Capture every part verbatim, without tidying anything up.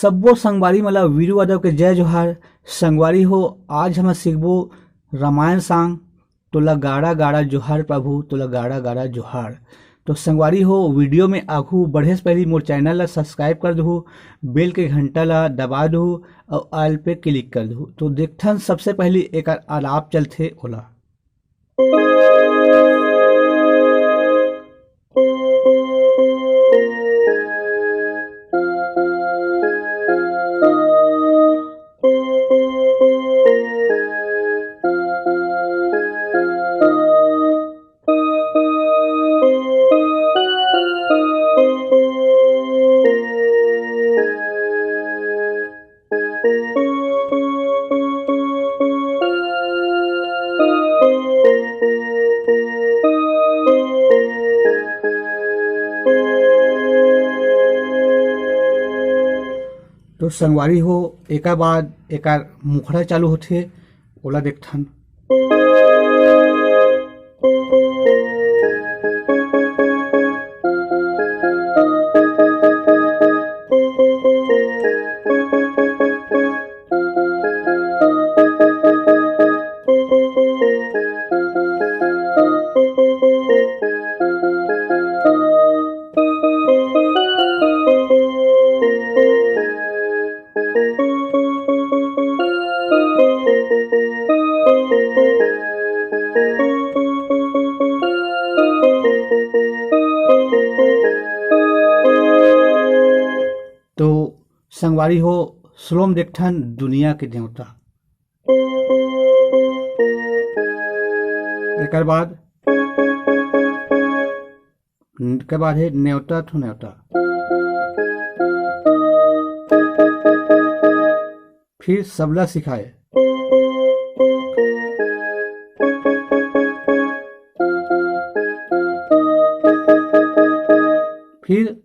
सब्बो संगवारी मन ला वीरू यादव के जय जोहार। संगवारी हो, आज हम सीखबो रामायण सांग, तोला गाड़ा गाड़ा जोहार प्रभु, तोला गाड़ा गाड़ा जोहार। तो संगवारी हो, वीडियो में आगू बढ़े से पहले मोर चैनल ला सब्सक्राइब कर दहू, बेल के घंटा ला दबा दहू और ऑल पे क्लिक कर दहू। तो देखथन सबसे पहले एकर आलाप चलथे ओला। तो संगवारी हो, एकर बाद एकर मुखड़ा चालू होथे, ओला देखथन। तो संगवारी हो, श्लोम देखथन दुनिया के देवता। एकर बाद, एकर बाद हे नेवता थो नेवता। फिर सबला सिखाए। फिर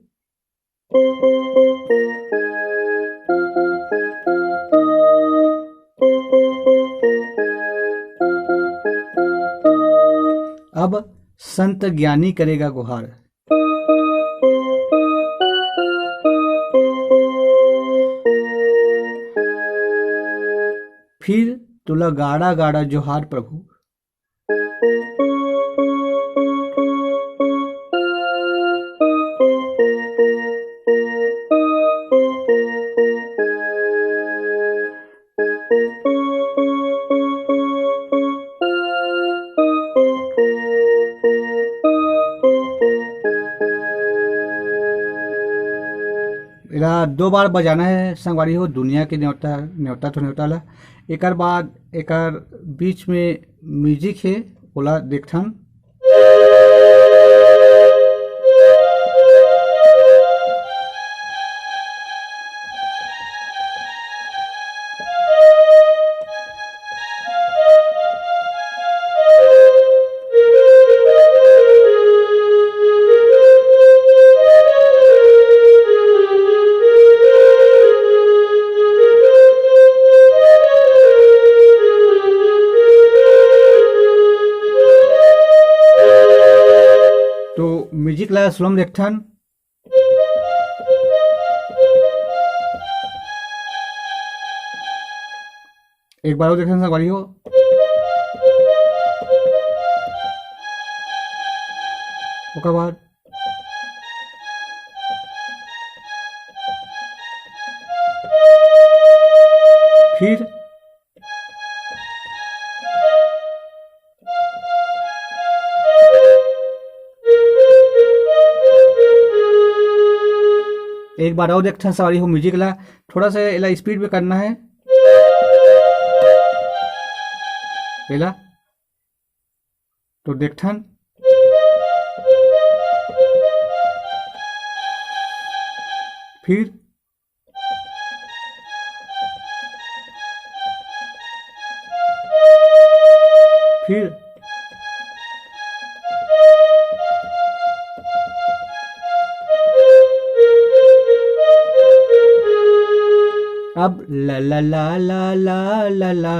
अब संत ज्ञानी करेगा गुहार। फिर तोला गाड़ा गाड़ा जोहार प्रभु। एला दो बार बजाना है संगवारी हो, दुनिया के नेवता, नेवता तो नेवता ला। एकर बाद एकर बीच में म्यूजिक है, ओला देखथन। तो म्यूजिक ला स्लो में देखथन। एक बार और देखथन संगवारी हो। ओकर बाद फिर एक बार और देखथन संगवारी हो म्यूजिक ला, थोड़ा सा एला स्पीड में करना है। एला तो देखथन, फिर फिर अब ला ला ला ला ला ला ला।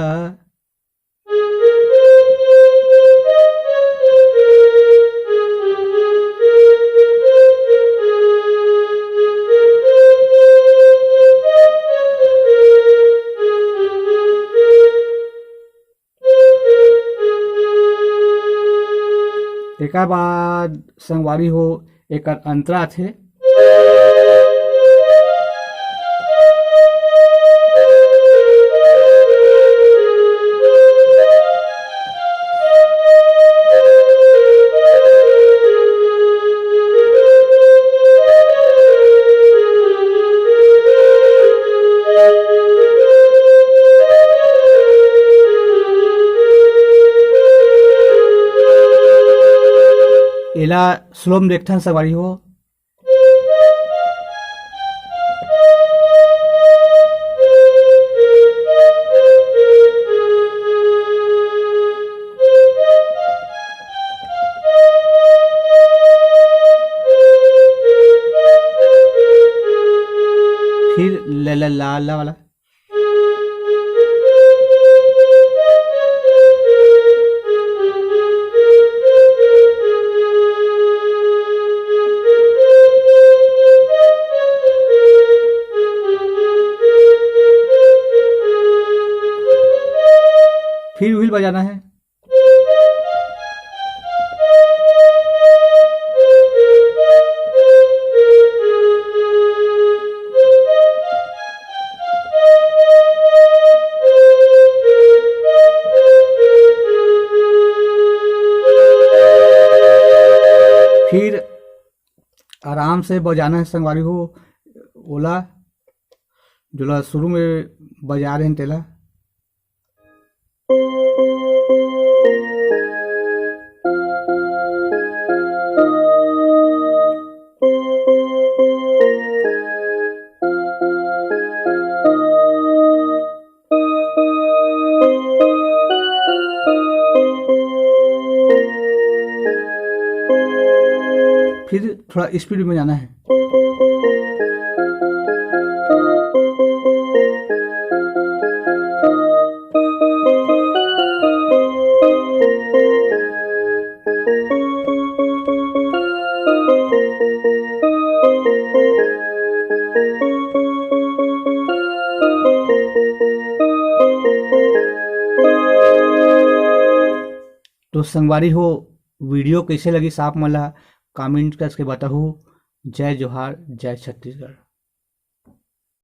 एकर बाद संगवारी हो, एकर अंतरा आथे। एला स्लो में देखथन संगवारी हो। फिर ला ला ला ला वाला। फिर wheel बजाना है। फिर आराम से बजाना है संगवारी हो, ओला जोला शुरू में बजा रहे हैं तेला। फिर थोड़ा स्पीड में जाना है। तो संगवारी हो, वीडियो कैसे लगिस आप मन ला कमेंट करके बताहू। जय जोहार, जय छत्तीसगढ़।